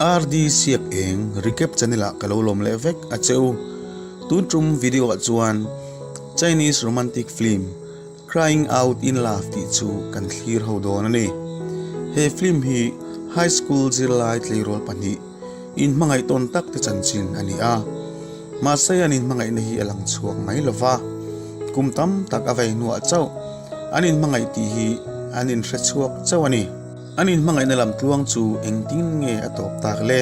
RD Siak Eng Recap Channel ah ka lo lawm leh vek a che u. Tun tum video ah chuan Chinese romantic film Crying Out in Love tih chu kan thlir ho dawn a ni. He film hi high school zirlai tleirawl pahnih inhmangaih tawn tak te chanchin a ni a. Mahse an inhmangaihna hi a lang chhuak mai lo va, kum tam tak a vei hnuah chauh an inhmangaih tih hi an inhre chhuak chauh a ni. An inhmangaihna lam tluang chu engtin nge a tawp tak le?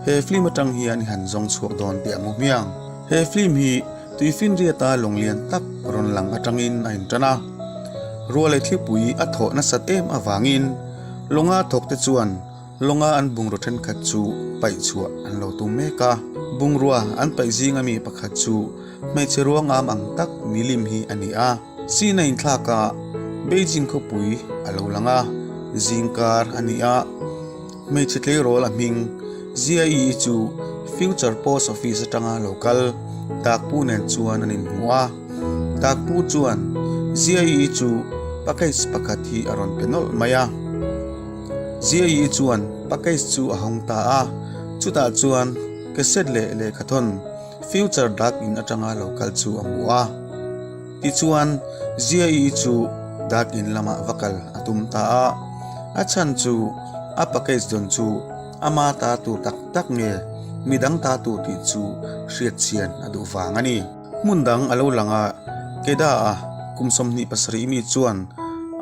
He film atang hian i han zawng chhuak dawn teh ang u hmiang. He film hi Tuifinriata lawnglian tak rawn lang atangin a intan a. Ruah leh thlipui a thawh nasat em avangin lawnga thawkte chuan lawnga an bungraw thenkhat chu paih chhuah an lo tum mek a. Bungrua an paih zinga mi pakhat chu hmeichhe ruangam ang tak milim hi a ni a. Sina inthlak a, Beijing khawpui a lo lang a, zingkar a ni a, hmeichhe tleirawl a hming Jia Yi chu Future Post Office atanga lo kal Dakpu nen chuan an inhmu a, Dakpu chuan Jia Yi chu package pakhat hi a rawn pe nawlh mai a. Jia Yi chuan package chu a hawng ta a, chutah chuan cassette leh lehkhathawn Future Dak in atanga lo kal chu a hmu a. Tichuan, Ziaii chu Dak in lamah va kal a tum ta a. A chhan chu a package dawn chu ama ta tur tak tak nge midang ta tur tih chu hriat chian a duh vang a ni. Hmun dang a lo lang a, Kedah-a kum 27 mi chuan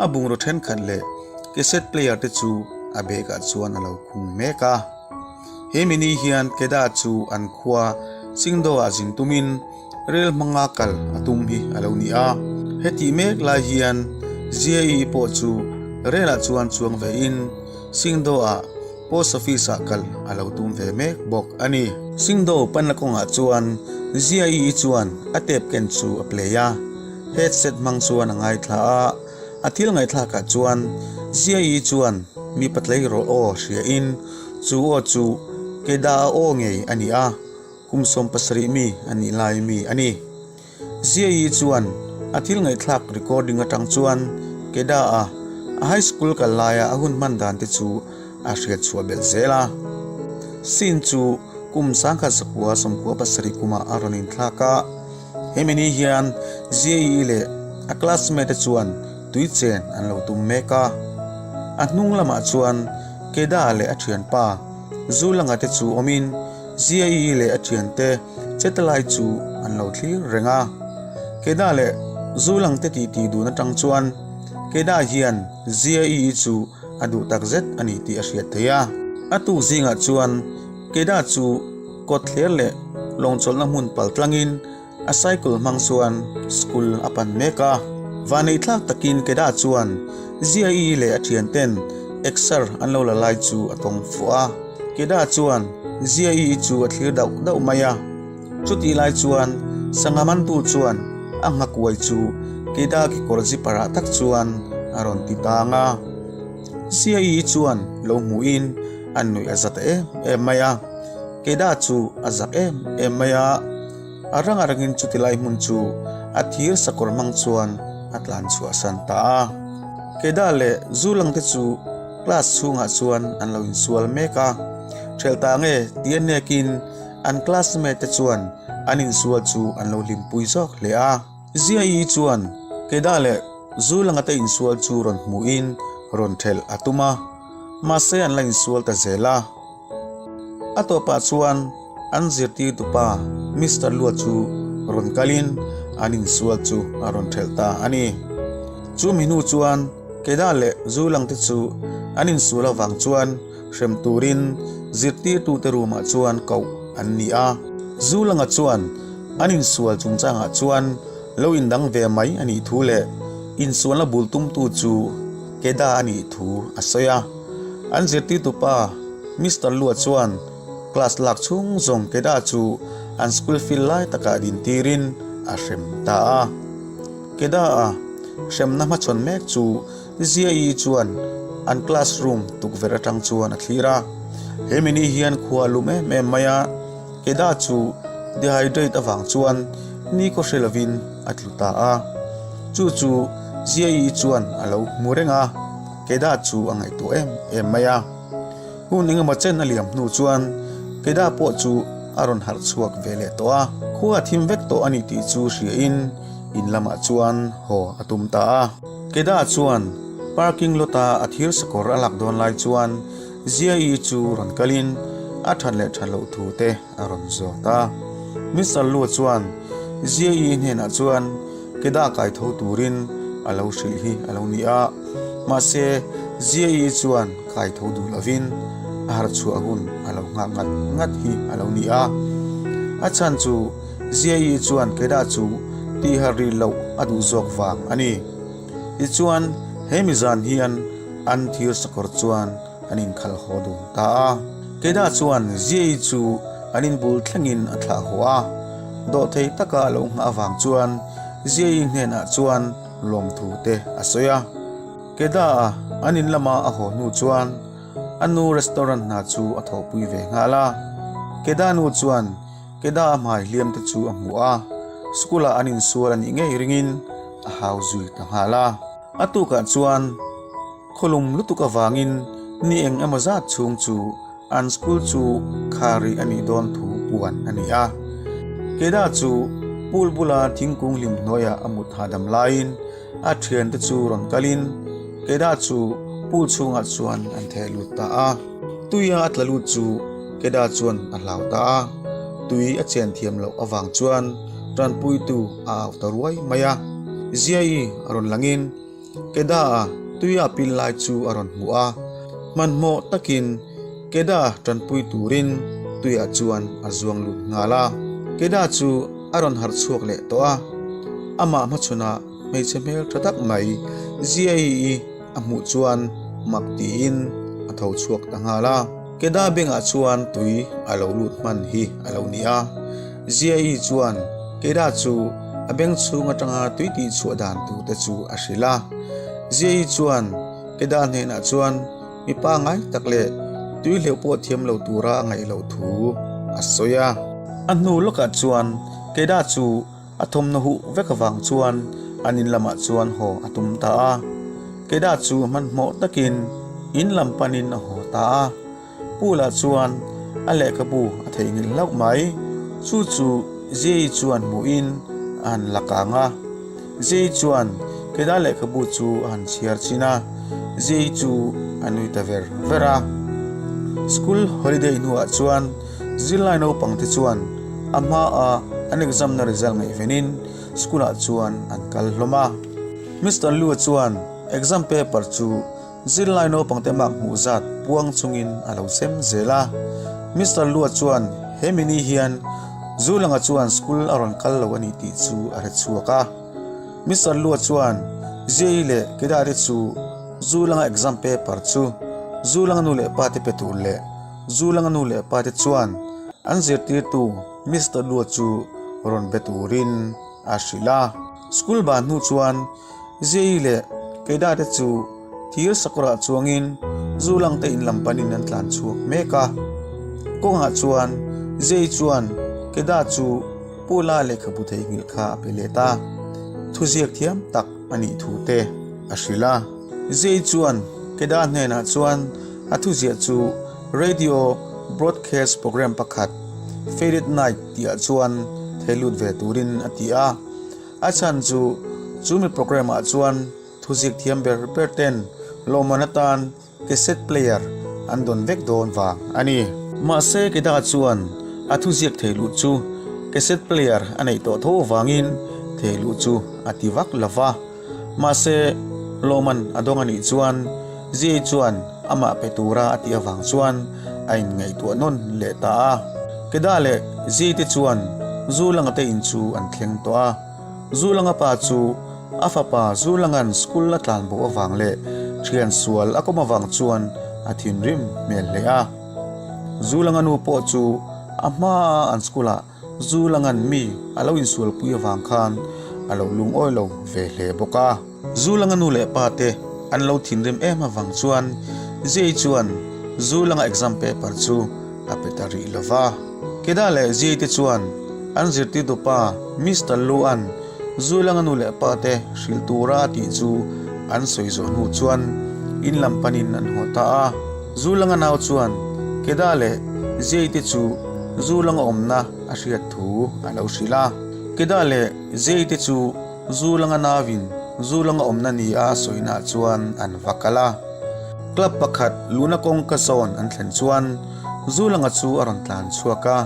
a bungraw thenkhat leh cassette player te chu a bag ah chuan a lo khung mek a. He mini hian Kedah chu an khua Singdo-ah zin tumin Rel hmanga kal a tum hi a lo ni a. Hetih mek lai hian Ziaii pawh chu relah chuan chuang vein Singdo-ah Post Office-ah kal a lo tum ve mek bawk a ni. Singdo panna kawngah chuan Ziaii chuan a tape ken chu a play a, headset hmang chuan a ngaithla a. A thil ngaihthlakah chuan Ziaii chuan mipa tleirawl aw hriain chu aw chu Kedah-a aw ngei a ni a. Kum 70 mi a nih lai mi a ni. Ziaii chuan a thil ngaihthlak recording atang chuan Kedah-a a high school kal laia a hun hman dan te chu a hriat chhuah belh zel a. Scene chu kum 1997 kumah a rawn inthlak a. Hemi ni hian Ziaii leh a classmate te chuan tui chen an lo tum mek a. A hnung lamah chuan Kedah leh a thianpa Zulanga te chu awmin Ziaii leh a thiante cheta lai chu an lo thlir reng a. Kedah leh Zulangte titi dun atang chuan Kedah hian Ziaii chu a duh tak zet a ni tih a hriat theih a. A tuk zingah chuan Kedah chu kawtthler leh lawngchawlhna hmun pal tlangin A cycle hmang chuan school a pan mek a. Vaneihthlak takin Kedah chuan Ziaii leh a thianten exer an lo la lai chu a tawng fuh a. Kedah chuan Ziaii chu a thlir dauh dauh mai a. Chutih lai chuan sangha mantu chuan a nghakuai chu Kedah kekawr zipper ah tak chuan a rawn ti tang a. Ziaii chuan lo hmuhin a nuih a za ta em em mai a. Kedah chu a zak em em mai a. A rang a rangin chuti lai hmun chu a thir sakawr hmang chuan a tlan chhuah san ta a. Kedah leh Zulangte chu class chhungah chuan an lo insual mek a. Ṭhelh ta nge ti a hnekin an classmate te chuan an insual chu an lo hlimpui zawk hle a. Ziaii chuan Kedah leh Zulanga te insual chu rawn hmuhin rawn ṭhelh a tum a, mahse an la insual ta zel a. A tawpah chuan an zirtirtupa Mister Lua chu rawn kalin an insual chu a rawn ṭhelh ta a ni. Chumi hnu chuan Kedah leh Zulangte chu an insual avang chuan hrem turin zirtirtute room-ah chuan koh an ni a. Zulanga chuan an insual chungchangah chuan lo indang ve mai a nih thu leh insualna bul tumtu chu Kedah a nih thu a sawi a. An zirtirtupa Mister Lua chuan class lak chhung zawng Kedah chu an school field lai takah dintirin a hrem ta a. Kedah-a hremna hmachhawn mek chu Ziaii chuan an class room tukverh atang chuan a thlir a. He mini hian khua a lum em em mai a, Kedah chu dehydrate avang chuan ni kaw hre lovin a tlu ta a. Chu chu Ziaii chuan a lo hmu reng a, Kedah chu a ngaihtuah em em mai a. Hun engemaw chen a liam hnu chuan Keda pawh chu a rawn harh chhuak ve leh tawh a, khua a thim vek tawh a ni tih chu hriain in lamah chuan haw a tum ta a. Keda chuan parking lot a a thir sakawr a lak dawn lai chuan Ziaii chu rawn kalin a that leh that loh thu te a rawn zawt a. Mister Lua chuan Ziaii hnenah chuan Keda kai tho turin a lo hrilh hi a lo ni a, mahse Ziaii chuan kai tho duh lovin a harh chhuah hun a lo nghah ngat ngat hi a lo ni a. A chhan chu Ziaii chuan Keda chu tihharh rih loh a duh zawk vang a ni. Tichuan he mi zan hian an thir sakawr chuan an inkhalh haw dun ta a. Keda chuan Ziaii chu an inbul thlengin a thlah haw a. Dawhthei taka a lo nghah avang chuan Ziaii hnenah chuan lawmthu te a sawi a. Keda-a an in lama a haw hnu chuan a nu restaurant hna chu a thawhpui ve nghal a. Keda nu chuan Keda a hmai hliam te chu a hmu a, school ah an insual a nih ngei ringin a hau zui ta nghal a. A tukah chuan khawlum lutuk avangin ni eng emaw zat chhung chu an school chu khar rih a nih dawn thu puan a ni a. Keda chu pool bula thingkung hlim hnuaiah a mut hahdam laiin a thiante chu rawn kalin Keda chu pool chhungah chuan an theh lut ta a. Tuia a tla lut chu Keda chuan a hlau ta a, tui a chen thiam loh avang chuan tanpuitu a au ta ruai mai a. Ziaii a rawn langin Keda-a tuia pil lai chu a rawn hmu a, hmanhmawh takin Keda tanpui turin tuiah chuan a zuang lut nghal a. Keda chu a rawn harh chhuak leh tawh a, amah hmachhunah hmeichhe hmel tha tak mai Ziaii a hmuh chuan mak tiin a tho chhuak ta nghal a. Keda bengah chuan tui a lo lut hman hi a lo ni a. Ziaii chuan Keda chu a beng chhung atanga tui tih chhuah dan tur te chu a hrilh a. Ziaii chuan Keda hnenah chuan mi pangngai tak leh tui hleuh pawh thiam lo tura a ngaih loh thu a sawi a. A hnu lawkah chuan Keda chu A thawmhnaw huh vek avang chuan an in lamah chuan haw a tum ta a. Keda chu hmanhmawh takin in lam panin a haw ta a. Pool ah chuan a lehkhabu a theihnghilh hlauh mai. Chu chu Jay chuan hmuhin a han la kang a. Jay chuan Keda lehkhabu chu a han chhiar chin a, Jay chu a nui ta ver ver a. School holiday hnuah chuan Zirlai naupangte chuan a hmaa an exam na result ngaihvenin school ah chuan an kal hlawm a. Mister Lua chuan exam paper chu zirlai naupangte mark hmuh zat puang chungin a lo sem zel a. Mister Lua chuan he mini hian Zulanga chuan school a rawn kal lo a ni tih chu a hre chhuak a. Mister Lua chuan Jei leh Keda te chu Zulanga exam paper chu Zulanga nu leh pa te pe tur leh Zulanga nu leh pa te chuan an zirtirtu Mister Lua chu rawn be turin a hrilh a. School ban hnu chuan Jei leh Keida te chu thir sakawrah chuangin Zulang te in lam panin an tlan chhuak mek a. Kawngah chuan Jei chuan Keida chu Pula lehkhabu theihnghilh kha a pe let a, thuziak thiam tak a nih thu te a hrilh a. Jei chuan Keida hnenah chuan A thuziah chu radio broadcast program pakhat Faded Night tihah chuan thei lut ve turin a ti a. A chhan chu chumi program ah chuan thuzik thiam ber ber ten lawmman atan cassette player an dawn vek dawn vang a ni. Mahse Keda chuan a thuziak thei luh chu cassette player a neih tawh tho avangin thei luh chu a ti vak lo va. Mahse, Lawman a dawng a nih chuan Ziai chuan amah pe tura a tih avang chuan a inngaihtuah nawn leh ta a. Keda leh Ziai te chuan Zulanga te in chu an thleng tawh a. Zulanga pa chu a fapa Zulanga'n school a tlan bo avang leh thian sual a kawm avang chuan a thinrim hmel hle a. Zulanga nu pawh chu a hmaa an school ah Zu langan mi a lo insualpui avang khan a lo lungawi lo ve hle bawk a. Zu langa nu leh pa te an lo thinrim em avang chuan Ziai chuan Zu langa exam paper chu a pe ta rih lo va. Keda leh Ziai te chuan an zirtirtu pa Mister Lu-a'n Zu langa nu leh pa te hrilh tura a tih chu an sawi zawh hnu chuan in lam panin an haw ta a. Zu langa nau chuan. Keda leh Zei te chu zu langa awmna a hriat thu a lo hrilh a. Keda leh Zei te chu zu langa nauin zu langa awmna ni a sawinaah chuan an va kal a. Club pakhat luna kawngka zawn an thlen chuan zu langa chu a rawn tlan chhuak a.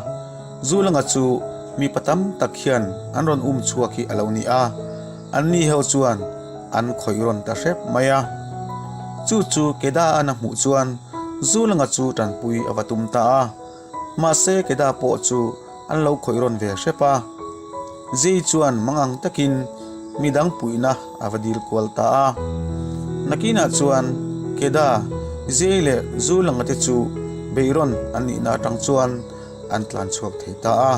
Zu langa chu mipa tam tak hian an rawn um chhuak hi a lo ni a. Anni ho chuan an khawih rawn ta hrep mai a. Chu chu Keda an a hmuh chuan Zulanga chu tanpui a va tum ta a. Mahse Keda pawh chu an lo khawih rawn ve hrep a. Zei chuan mangang takin midang puihna a va dil kual ta a. Nakinah chuan Keda, Zei leh Zulanga te chu beihrawn an nihna atang chuan an tlan chhuak thei ta a.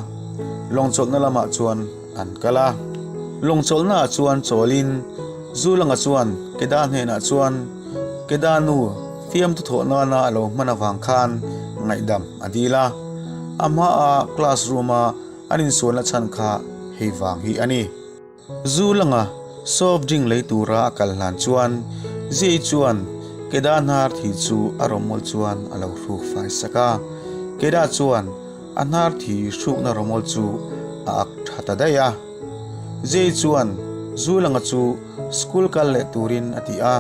Lawngchawlhna lamah chuan an kal a. Lawngchawlhna ah chuan chawlin Zulanga chuan Keda hnenah chuan Keda nu fiamthu thawh nana a lo hman avang khan ngaihdam a dil a. A hmaa class room a an insualna chhan kha hei vang hi a ni. Zu langa soft drink lei tura a kal hlan chuan Zei chuan Keda hnar thi chu a rawmawl chuan a lo hruk fai sak a. Keda chuan a hnar thi hrukna rawmawl chu a ak tha ta daih a. Zei chuan Zu langa chu school kal leh turin a ti a.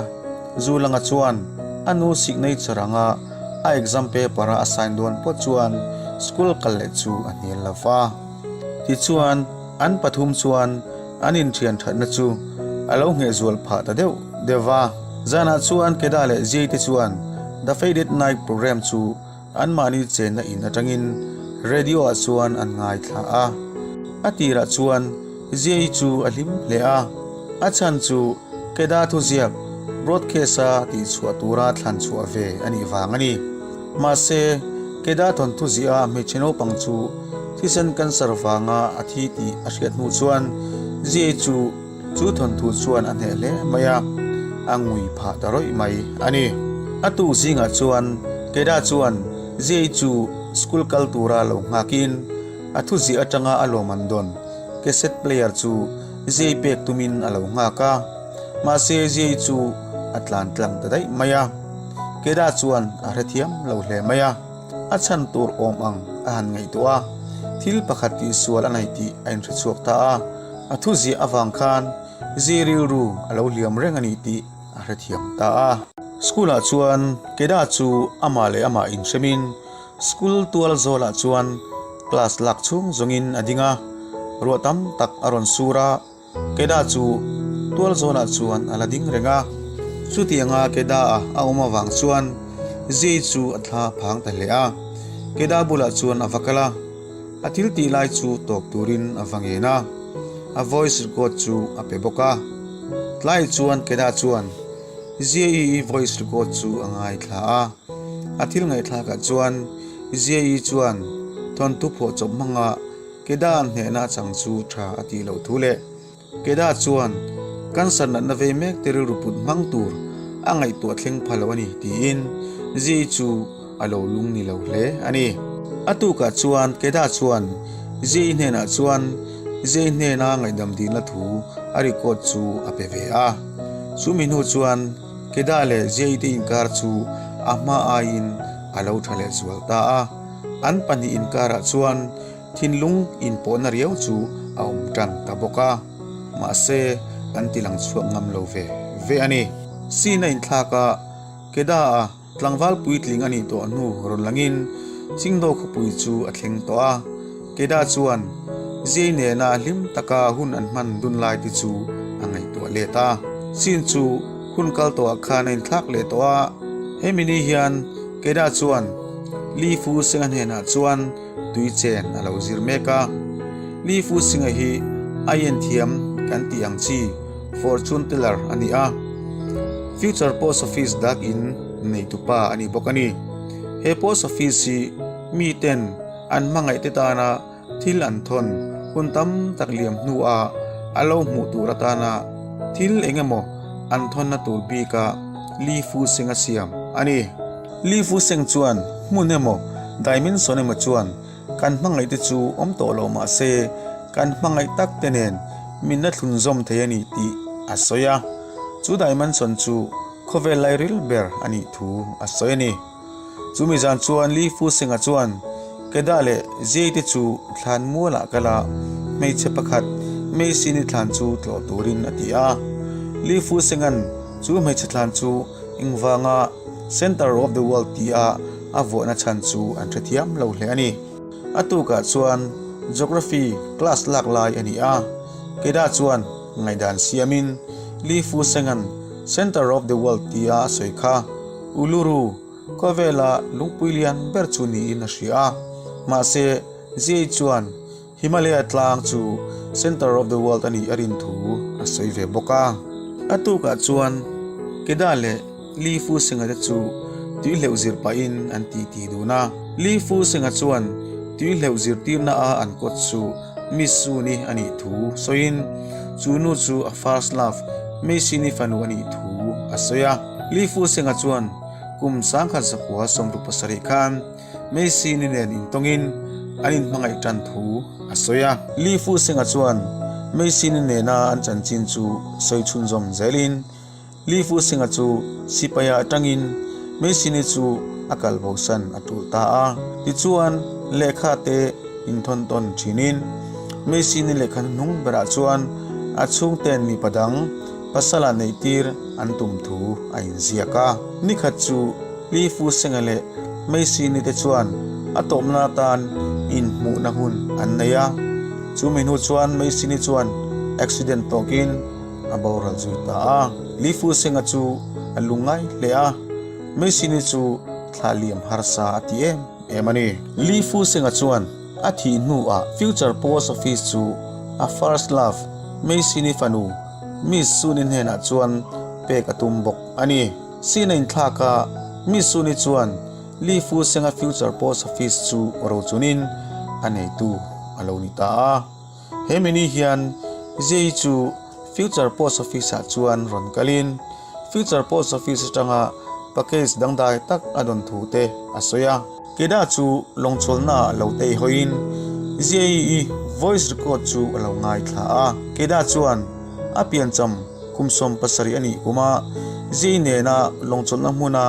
Zu langa chuan a nu signature anga a exam paper a a sign dawn pawh chuan school kal leh chu a hnial lo va. Tichuan, an pathum chuan an inthian thatna chu a lo ngheh zual phah ta deuh deuh va. Zanah chuan Keda leh Jay te chuan The Faded Night programme chu anmahni chenna in atangin radio ah chuan an ngaithla a. A tirah chuan Jay chu a hlim hle a, a chhan chu Keda thuziak broadcast-a tihchhuah tura thlan chhuah ve a nih vang a ni. Mahse, Keda thawnthu ziah a hmeichhe naupang chu thisen cancer vanga a thi tih a hriat hnu chuan Ziai chu chu thawnthu chuan a hneh hle mai a, a ngui phah ta rawih mai a ni. A tuk zingah chuan Keda chuan Ziai chu school kal tura lo nghakin a thu ziah atanga a lawm an dawn cassette player chu Ziai pek tumin a lo nghak a, mahse Ziai chu a tlan tlang ta daih mai a. Keda chuan a hrethiam lo hle mai a, a chhan tur awm ang a han ngaihtuah a, thil pakhat tihsual a nei tih a inhrechhuak ta a, a thuziah avang khan zi rilru a lo hliam reng a ni tih a hrethiam ta a. School ah chuan Keda chu amah leh amah inhremin school tual zawlah chuan class lak chhung zawngin a ding a, ruah tam tak a rawn sur a, Keda chu tual zawnah chuan a la ding reng a, chutianga Keda a a awm avang chuan Zei chu a thla phang ta hle a. Keda bulah chuan a va kal a, a thil tih lai chu tawp turin a va ngen a, a voice record chu a pe bawk a. Tlai chuan Keda chuan Zia-i voice record chu a ngaithla a, a thil ngaihthlakah chuan Zia-i chuan thawnthu phuahchawp hmanga Keda an hnehna a chang chu tha a tih loh thu leh Keda chuan cancer natna vei mek te rilru put hmang tur a ngaihtuah thleng pha lo a ni tiin Zi chu a lo lung ni lo hle a ni. A tukah chuan Keda chuan Zi hnenah chuan Zi hnena ngaihdam dilna thu a record chu a pe ve a. Chu mi hnu chuan Keda leh Zi te inkar chu a hma aiin a lo tha leh zual ta a. An pahnih inkarah chuan thinlung inpawhna riau chu a awm tan ta bawk a, mahse an ti lang chhuak ngam lo ve ve a ni. Scene a inthlak a, Keda-a tlangval puitling a nih tawh hnu rawn langin Chingdo khawpui chu a thleng tawh a, Keda chuan Zei nena hlim taka hun an hman dun lai te chu a ngaihtuah let a. Scene chu hun kal tawhah khan a inthlak leh tawh a, hemi ni hian Keda chuan Li Fu Singa hnenah chuan tui chen a lo zir mek a. Li Fu Singa hi a en thiam kan tih ang chi fortune teller a ni a, future post office dak in neitupa a ni bawk a ni. He post office hi mi ten an hmangaih te tana thil an thawn hun tam tak liam hnuah a lo hmuh tur atana thil eng emaw an thawnna tur bika Li Fu Seng a siam a ni. Li Fu Seng chuan hmun emaw dimension emaw chuan kan hmangaih te chu awm tawh lo mah se kan hmangaih tak te nen min la thlun zawm thei a ni tih a sawi a, chu dimension chu khawvel lairil ber a nih thu a sawi a ni. Chumi zan chuan Li Fusenga chuan Keda leh Ziei te chu thlan mualah kal a, hmeichhe pakhat Meisini thlan chu tlawh turin a ti a. Li Fusenga'n chu hmeichhe thlan chu engvanga Center of the World tia a vuahna chhan chu an hrethiam lo hle a ni. A tukah chuan Geography class lak lai a ni a, Keda chuan ngaihdan siamin Li Fusenga'n Center of the World tia a sawi kha Uluru Khawvela lungpui lian ber chu niin a hria a, mahse Ziai chuan Himalaya tlang chu Center of the World a nih a rin thu a sawi ve bawk a. A tukah chuan Keda leh Li Fusenga te chu tui hleuh zir pahin an titi dun a. Li Fusenga chuan tui hleuh zirtirna a an kawt chu Miss Suni a nih thu sawiin chu nu chu a first love Meisini fanu a nih thu a sawi a. Li Fusenga chuan Kum 1967 khan Messi ni nen intawngin an inhmangaih tan thu a sawi a. Li Fusenga chuan Messi ni nena an chanchin chu sawi chhunzawm zelin Li Fusenga chu sipaia atangin Messi ni chu a kal bosan a tul ta a. Tichuan lehkha te inthawn tawn thinin Messi ni lehkha hnuhnung berah chuan a chhungten mipa dang Pasala neihtir an tum thu a inziak a. Nikhat chu Li Fusenga leh Meisini te chuan a tawpna atan inhmuhna hun an nei a. Chu mi hnu chuan Meisini chuan accident tawkin a boral zui ta a. Li Fusenga chu a lungngai hle a, Meisini chu thla liam harsa a ti em em a ni. Li Fusenga chuan A thih hnuah Future Post Office chu a first love Meisini fanu Miss Suni hnenah chuan pek a tum bawk a ni. Sin a inthlak a, Miss Suni chuan Li Fu Senga Future Post Office chu rochunin a neitu a lo ni ta a. He mini hian Jay chu Future Post Office ah chuan rawn kalin Future Post Office atanga package dangdai tak a dawn thu te a sawi a. Keda chu lawngchawlhna ah lo tei hawiin Jay-i voice record chu a lo ngaithla a. Keda chuan a piancham kum 70 a nih kuma Jay nena lawngchawlhna hmuna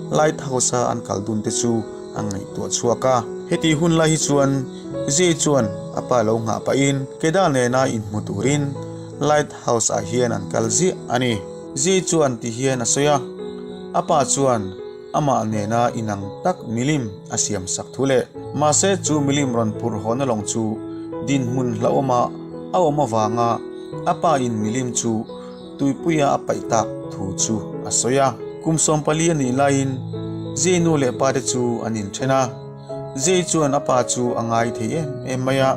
Lighthouse-a an kal dun te chu a ngaihtuah chhuak a. Heti hun lai hi chuan Jay chuan a pa lo nghah pahin Keda nena inhmu turin Light House ah hian an kal ziah a ni. Jay chuan ti hian a sawi a, a pa chuan amah nena inang tak milim a siam sak thu leh mahse chu milim rawn phurh hawna lawng chu dinhmun hlauhawma a awm avanga a pa in milim chu tuipuia a paih tak thu chu a sawi a. Kum 14 a nih laiin Jay nu leh pa te chu an inthen a. Jay chuan a pa chu a ngai thei em em mai a,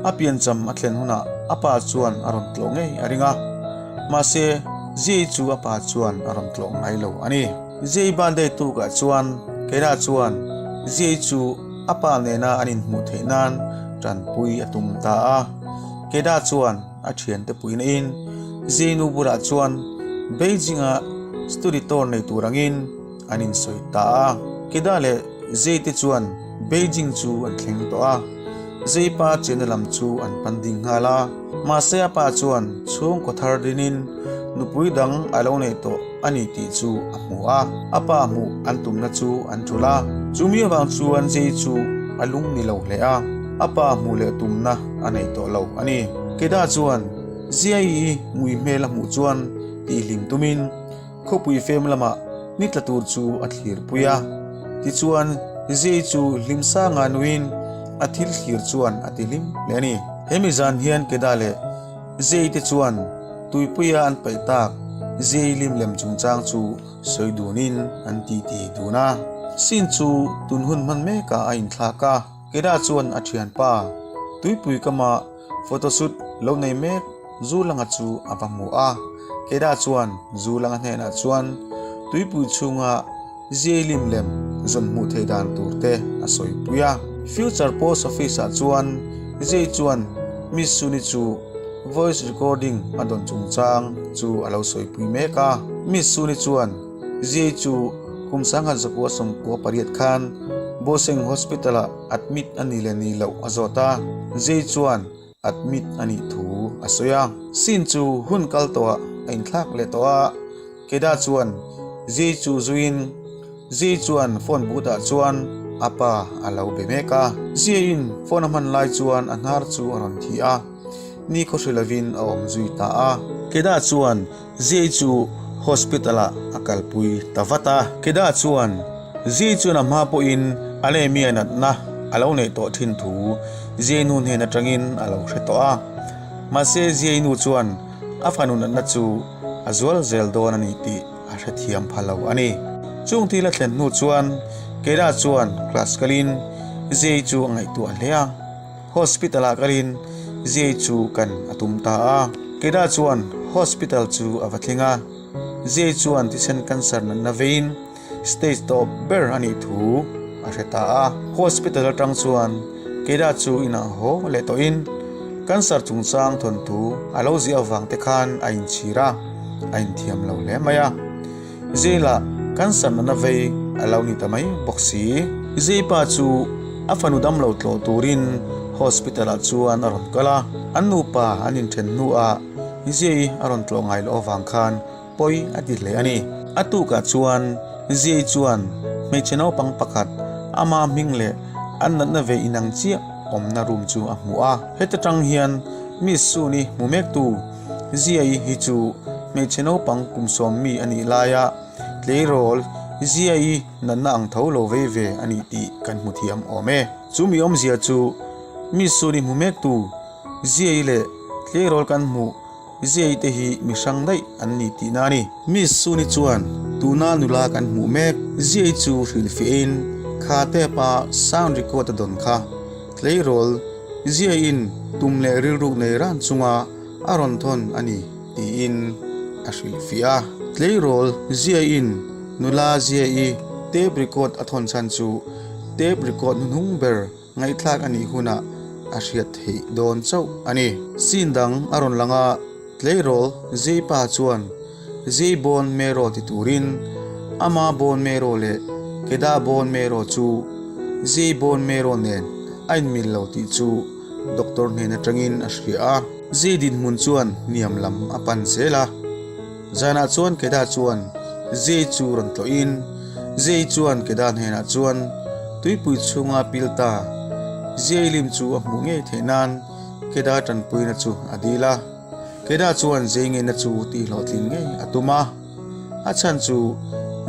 a piancham a thlen hunah a pa chuan a rawn tlawh ngei a ring a. Mahse, Jay chu a pa chuan a rawn tlawh ngai lo a ni. Jay birthday tukah chuan Keira chuan Jay chu a pa nena an inhmuh theih nan tanpui a tum ta a. Keira chuan a thiante puina in Jay nu bulah chuan Beijing-a study tour nei tur angin an insawi ta a. Keda leh Zei te chuan Beijing chu an thleng tawh a, Zei pa chenna lam chu an pan ding nghal a. Mahse a pa chuan chhungkaw thar dinin nupui dang a lo nei tawh a ni tih chu a hmu a, a pa hmuh an tumna chu an tul a. Chumi avang chuan Zei chu a lung ni lo hle a, a pa hmuh leh tumna a nei tawh lo a ni. Keda chuan Ziai-i ngui hmel a hmuh chuan tihhlim tumin, Khawpui fem lamah ni tla tur chu a thlir pui a, tichuan Jay chu hlim sanga nuin a thil thlir chuan a ti hlim hle a ni. Hemi zan hian Keda leh Jay te chuan tuipuia an paih tak Jay lim lem chungchang chu sawi dunin an titi dun a. Sin chu tun hun hman mekah a inthlak a, Keda chuan a thianpa tuipui kama Photoshoot lo nei mek Zulanga chu a va hmu a, Keda chuan Zulanga hnenah chuan tuipui chhunga ziailim lem zawn hmuh theih dan tur te a sawipui a. Future Post Office ah chuan Jay chuan Miss Suni chu voice recording a dawn chungchang chu a lo sawipui mek a. Miss Suni chuan Jay chu kum 1998 khan Boseng Hospital ah Admit a ni leh ni loh a zawt a, Jay chuan admit a nih thu a sawi a. Scene chu hun kal tawhah a inthlak leh tawh a, Keda chuan Jay chu zuiin. Zii chuan phone booth ah chuan a pa a lo be mek a. Ziiin phone a hman lai chuan a hnar chu a rawn thi a, ni khaw hri lovin a awm zui ta a. Keda chuan Zii chu hospital ah a kalpui ta vat a. Keda chuan Zii chuan a hma pawhin a lemia natna a lo neih tawh thin thu Zii nu hnen atangin a lo hre tawh a. Mahse Zii nu chuan a fanu natna chu a zual zel dawn a ni tih a hrethiam pha lo a ni. Chung thil a thlen hnu chuan Keira chuan class kalin Zii chu a ngaihtuah hle a. Hospital ah kalin Zii chu kan a tum ta a. Keira chuan hospital chu a va thleng a. Zii chuan thisen cancer natna veiin stage tawp ber a nih thu a hre ta a. Hospital atang chuan Keira chu inah haw leh tawhin cancer chungchang thawnthu a lo ziah avang te khan a inchhir a, a inthiam lo hle mai a. Zela cancer natna vei a lo ni ta mai bawk si. Zeipa chu a fanu damlo tlawh turin hospital ah chuan a rawn kal a, an nupa an inthen hnuah Zei a rawn tlawh ngai loh avang khan pawi a ti hle a ni. A tukah chuan Ziai chuan hmeichhe naupang pakhat ama hming leh an natna ve inang chiah awmna room chu a hmu a. Heta tang hian Miss Suni hmu mektu Ziai hi chu hmeichhe naupang kum sawm mi a nih laia tleirawl Ziai natna ang tho lo vei ve a nih tih kan hmu thiam awm e. Chu mi awmzia chu Miss Suni hmu mektu Ziai leh tleirawl kan hmuh Ziai te hi mi hrang daih an ni tihna a ni. Miss Suni chuan tuna nula kan hmuh mek Ziai chu hrilhfiahin kha tape a sound record a dawn kha. Tleirawl Ziaiin tum leh rilruk nei ran chunga a rawn thawn a ni tiin a hrilhfiah a. Tleirawl Ziaiin nula Ziai tape record a thawn chhan chu tape record hnuhnung ber Ngaihthlak a nih hunah a hriat theih dawn chauh a ni. Scene dang a rawn lang a, tleirawl Zeipa chuan Zei bawn meraw ti turin ama bawn meraw leh Keda bawn meraw chu Zei bawn meraw nen a inmil lo tih chu doctor hnen atangin a hria a. Zei dinhmun chuan hniam lam a pan zel a. Zanah chuan Keda chuan Zei chu rawn tlawhin, Zei chuan Keda hnenah chuan tuipui chhunga pil ta Zei lim chu a hmuh ngei theih nan Keda tanpuina chu a dil a. Keda chuan Zei ngeina chu tihhlawhtlin ngei a tum a, a chhan chu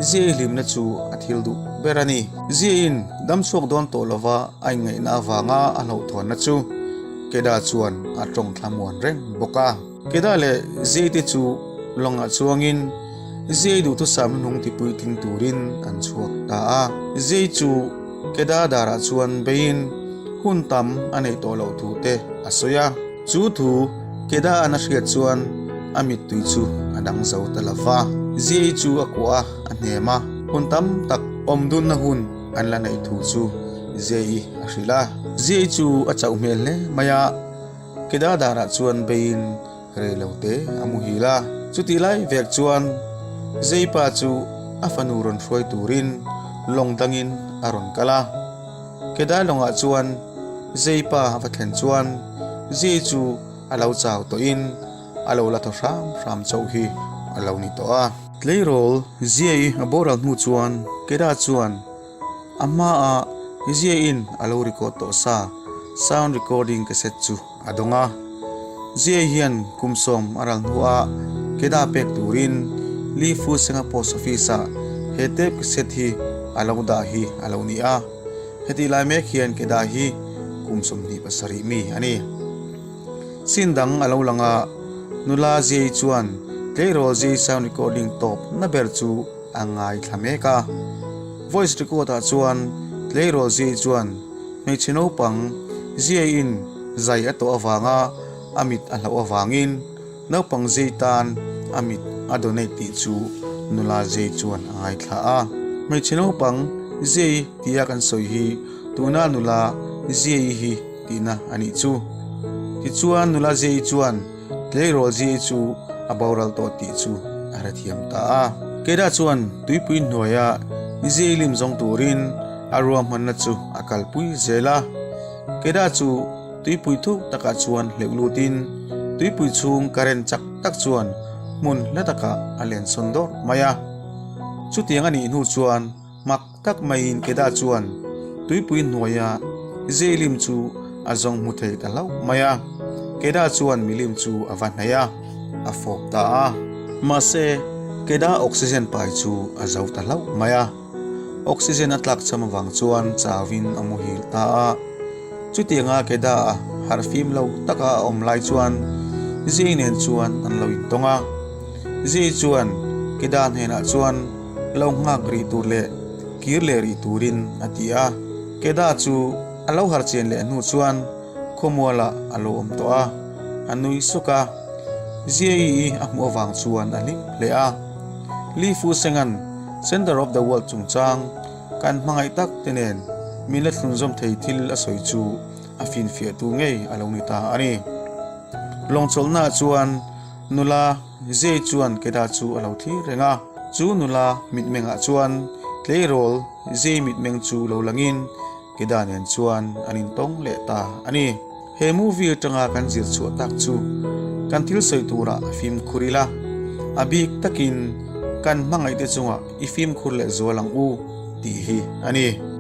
Zei hlimna chu a thil duh ber a ni. Zeiin damchhuak dawn tawh lova a inngaihna avanga a hlauhthawnna chu Keda chuan a tawng thlamuan reng bawk a. Keda leh Zei te chu lawngah chuangin Zei duhthusam hnung tipuitling turin an chhuak ta a. Zei chu Keda darah chuan beiin hun tam a neih tawh loh thu te a sawi a. Chu thu Keda an a hriat chuan a mittui chu a dang zo ta lo va. Zei chu a kuah a, a hnem a, hun tam tak awm dunna hun an la neih thu chu Zei a hrilh a. Zei chu a chauh hmel hle mai a. Keda darah chuan beiin rei lo te a muhil a. Chutih lai vek chuan Zeipa chu a fanu rawn hruai turin lawng dangin a rawn kal a. Kedai lawngah chuan Zeipa a va thlen chuan Zei chu a lo chau tawhin a lo la thaw hram hram chauh hi a lo ni tawh a. Tleirawl Zei a boral hnu chuan Keda chuan A hmaah Ziain a lo record tawh sa sound recording cassette chu a dawng a. Zia hian kum sawm a ral hnuah Keda pek turin Li Fu Senga Post Office-ah he tape cassette hi a lo dah hi a lo ni a. Hetih lai mek hian Keda hi kum 27 mi a ni. Scene dang a lo lang a, nula Ziai chuan tleirawl Ziai sound recording tawp na ber chu a ngaithla mek a. Voice record ah chuan tleirawl Ziai chuan hmeichhe naupang Ziaiin zai a tawh avanga a mit a hlauh avangin naupang Ziai tan a mit a donate tih chu nula Ziai chuan a ngaithla a. Hmeichhe naupang Ziai tia kan sawi hi tuna nula Ziai hi tihna a nih chu. Tichuan nula Ziai chuan Tleirawl Ziai chu a boral tawh tih chu a hrethiam ta a. Keida chuan tuipui hnuaia Ziai lim zawng turin a ruahmanna chu a kalpui zel a. Keida chu tuipui thuk takah chuan hleuh lutin tuipui chhung current chak tak chuan hmun hla takah a lensawn dawrh mai a. Chutiang a nih hnu chuan. Mak tak maiin Keda chuan tuipui hnuaia Zeilim chu a zawng hmu thei ta hlauh mai a. Keda chuan milim chu a va hnaih a, a fawp ta a. Mahse, Keda oxygen pai chu a zo ta hlauh mai a. Oxygen a tlak cham avang chuan chauin a muhil ta a. Chutianga Keda a harh fim lo taka a awm lai chuan Zei nen chuan an lo intawng a. Zei chuan Keda hnenah chuan lo nghak rih tur leh kir leh rih turin a ti a. Keda chu a lo harh chian leh hnu chuan khawmualah a lo awm tawh a, a nui suk a. Ziaii a hmuh avang chuan a hlim hle a. Li Fu Senga'n Center of the World chungchang kan hmangaih tak te nen min la thlunzawm thei thil a sawi chu a finfiahtu ngei a lo ni ta a ni. Lawngchawlhnaah chuan nula Ziai chuan Keda chu a lo thlir reng a, chu nula mitmengah chuan tleirawl Ziai mitmeng chu lo langin Keda nen chuan an intawng leh ta a ni. He movie atanga kan zir chhuah tak chu kan thil sawi turah fimkhur ila, a bik takin kan hmangaihte chungah i fimkhur leh zual ang u tih hi a ni.